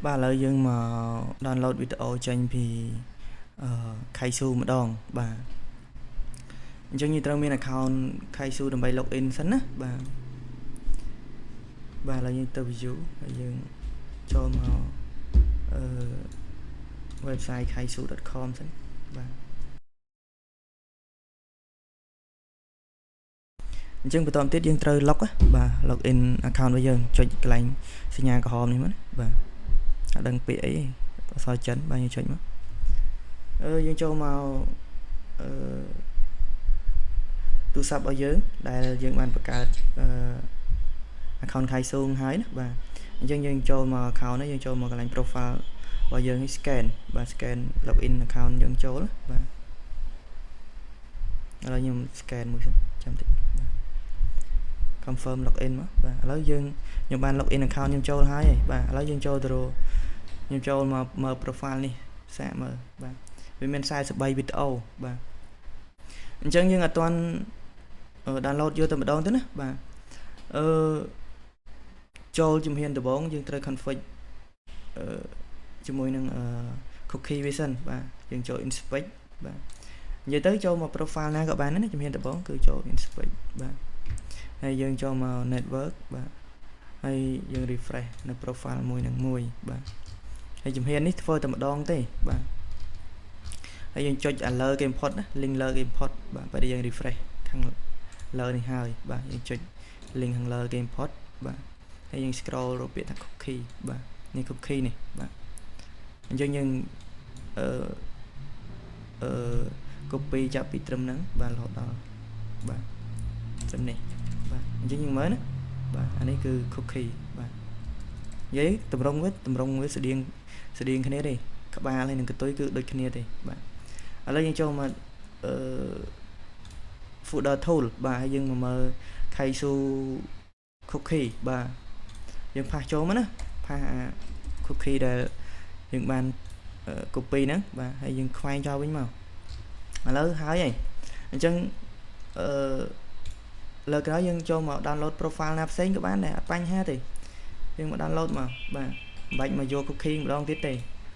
បាទឥឡូវយើងមក download វីដេអូចេញពីអឺ Kuaishou ម្ដងបាទអញ្ចឹងយើងត្រូវមាន account Kuaishou ដើម្បី log in សិនណាបាទបាទឥឡូវយើងទៅ view ហើយយើងចូលមកអឺ website kuaishou.com សិនបាទអញ្ចឹងបន្តទៀតយើងត្រូវ log បាទ log in account របស់យើងចុចកន្លែងសញ្ញាក្រហមនេះមកណាបាទអត់ដឹងពាក្យអីអក្សរចិនបាទយើងចុចមកអឺយើងចូលមកអឺទូរស័ព្ទរបស់យើងដែលយើងបានបង្កើតអឺ account Kuaishou ហើយណាបាទអញ្ចឹងយើងចូលមក account នេះយើងចូលមកកន្លែង profile របស់យើងនេះ scan បាទ scan login account យើងចូលបាទឥឡូវខ្ញុំ scan មួយសិនចាំតិចបាទ confirm login មកបាទឥឡូវយើងខ្ញុំបាន login account ខ្ញុំចូលហើយបាទឥឡូវយើងចូលទៅខ្ញុំចូលមកមើល profile នេះសាកមើលបាទវាមាន43វីដេអូបាទអញ្ចឹងយើងអត់ទាន់ download យកតែម្ដងទេណាបាទអឺចូលជំហានដំបូងយើងត្រូវ config អឺជាមួយនឹងអឺ cookie វាសិនបាទយើងចូល inspect បាទនិយាយទៅចូលមក profile ណាក៏បានដែរណាជំហានដំបូងគឺចូល inspect បាទហើយយើងចូលមក network បាទហើយយើង refresh នៅ profile មួយនឹងមួយបាទហើយជំហាននេះធ្វើតែម្ដងទេបាទហើយយើងចុចអាលើគេ import ណា link លើគេ import បាទពេលយើង refresh ខាងលើនេះហើយបាទយើងចុច link ខាងលើគេ import បាទហើយយើង scroll រកពាក្យថា cookie បាទនេះ cookie នេះបាទអញ្ចឹងយើងអឺអឺ copy ចាប់ពីត្រឹមហ្នឹងបាទរហូតដល់បាទត្រឹមនេះបាទអញ្ចឹងយើងមើលណាបាទអានេះគឺ cookie បាទនិយាយតម្រងវាតម្រងវាស្តៀងស្តៀងគ្នាទេក្បាលហើយនឹងកតុយគឺដូចគ្នាទេបាទឥឡូវយើងចូលមកអឺ folder tool បាទហើយយើងមកមើល Kuaishou cookie បាទយើង paste ចូលមកណា paste អា cookie ដែលយើងបាន copy ហ្នឹងបាទហើយយើងខ្វែងចោលវិញមកឥឡូវហើយហើយអញ្ចឹងអឺលើក្រោយយើងចូលមក download profile ណាផ្សេងក៏បានដែរអត់បញ្ហាទេយើងមក download មកបាទមិនបាច់មកយក cookie ម្ដងទៀតទេ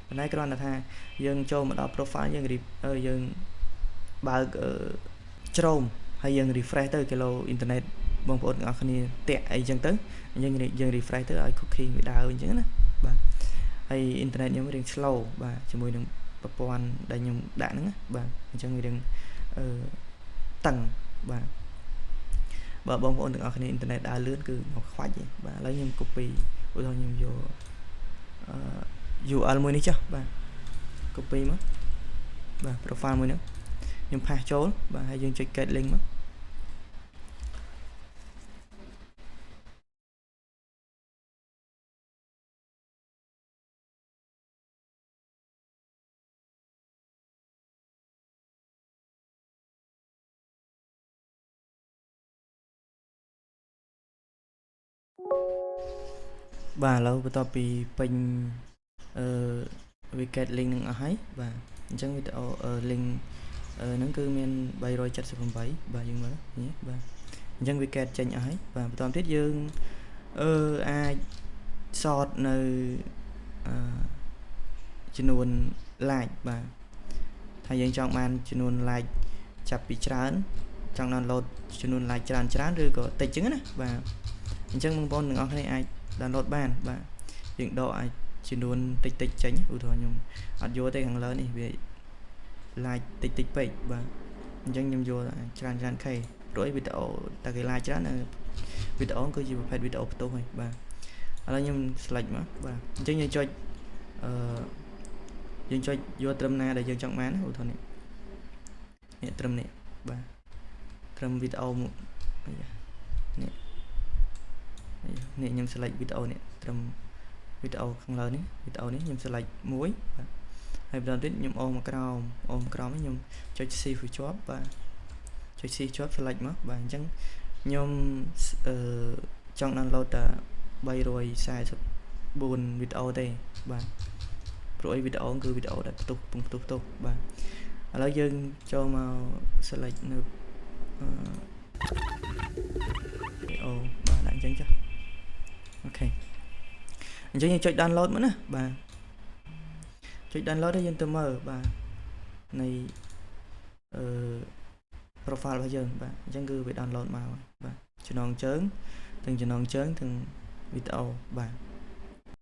ប៉ុន្តែគ្រាន់តែថាយើងចូលមកដល់ profile យើងយើងបើក Chrome ហើយយើង refresh ទៅគីឡូអ៊ីនធឺណិតបងប្អូនទាំងអស់គ្នាតាក់អីចឹងទៅយើងយើង refresh ទៅឲ្យ cookie វាដើរអញ្ចឹងណាបាទហើយអ៊ីនធឺណិតខ្ញុំរៀង slow បាទជាមួយនឹងប្រព័ន្ធដែលខ្ញុំដាក់ហ្នឹងណាបាទអញ្ចឹងវារៀងអឺតឹងបាទបើបងប្អូនទាំងអស់គ្នាអ៊ីនធឺណិតដើរលឿនគឺមកខ្វាច់ទេបាទឥឡូវខ្ញុំ copy ឧទាហរណ៍ខ្ញុំយកអឺ URL មួយនេះចុះបាទ copy មកបាទ profile មួយហ្នឹងខ្ញុំ paste ចូលបាទហើយយើងចុច get link មកបាទឥឡូវបន្ទាប់ពីពេញអឺវា get link នឹងអស់ហើយបាទអញ្ចឹងវីដេអូ link ហ្នឹងគឺមាន378បាទយើងមើលនេះបាទអញ្ចឹងវា get ចេញអស់ហើយបាទបន្តទៀតយើងអឺអាច sort នៅអឺចំនួន like បាទថាយើងចង់បានចំនួន like ចាប់ពីច្រើនចង់ download ចំនួន like ច្រើនច្រើនឬក៏តិចចឹងណាបាទអញ្ចឹងបងប្អូនទាំងអស់គ្នាអាច download បានបាទយើងដកអាចចំនួនតិចតិចចេញឧទាហរណ៍ខ្ញុំអត់យកទេខាងលើនេះវា like តិចតិចពេកបាទអញ្ចឹងខ្ញុំយកច្រើនច្រើន K ព្រោះអីវីដេអូតែគេ like ច្រើនវីដេអូគឺជាប្រភេទវីដេអូផ្ទុះហើយបាទឥឡូវខ្ញុំ select មកបាទអញ្ចឹងយើងចុចអឺយើងចុចយកត្រឹមណាដែលយើងចង់បានឧទាហរណ៍នេះនេះត្រឹមនេះបាទត្រឹមវីដេអូនេះនេះនេះខ្ញុំ select វីដេអូនេះត្រឹមវីដេអូខាងលើនេះវីដេអូនេះខ្ញុំ select មួយបាទហើយបន្តទៀតខ្ញុំអូសមកក្រោមអូសមកក្រោមនេះខ្ញុំចុច shift វាជាប់បាទចុច shift ជាប់ select មកបាទអញ្ចឹងខ្ញុំអឺចង់ download តែ344វីដេអូទេបាទព្រោះអីវីដេអូគឺវីដេអូដែលផ្ទុះពងផ្ទុះផ្ទុះបាទឥឡូវយើងចូលមក select នៅអឺវីដេអូបាទដាក់អញ្ចឹងចុះOK អញ្ចឹងយើងចុច download មកណាបាទចុច download ហើយយើងទៅមើលបាទនៃអឺ profile របស់យើងបាទអញ្ចឹងគឺវា download មកបាទចំណងជើងទាំងចំណងជើងទាំងវីដេអូបាទ។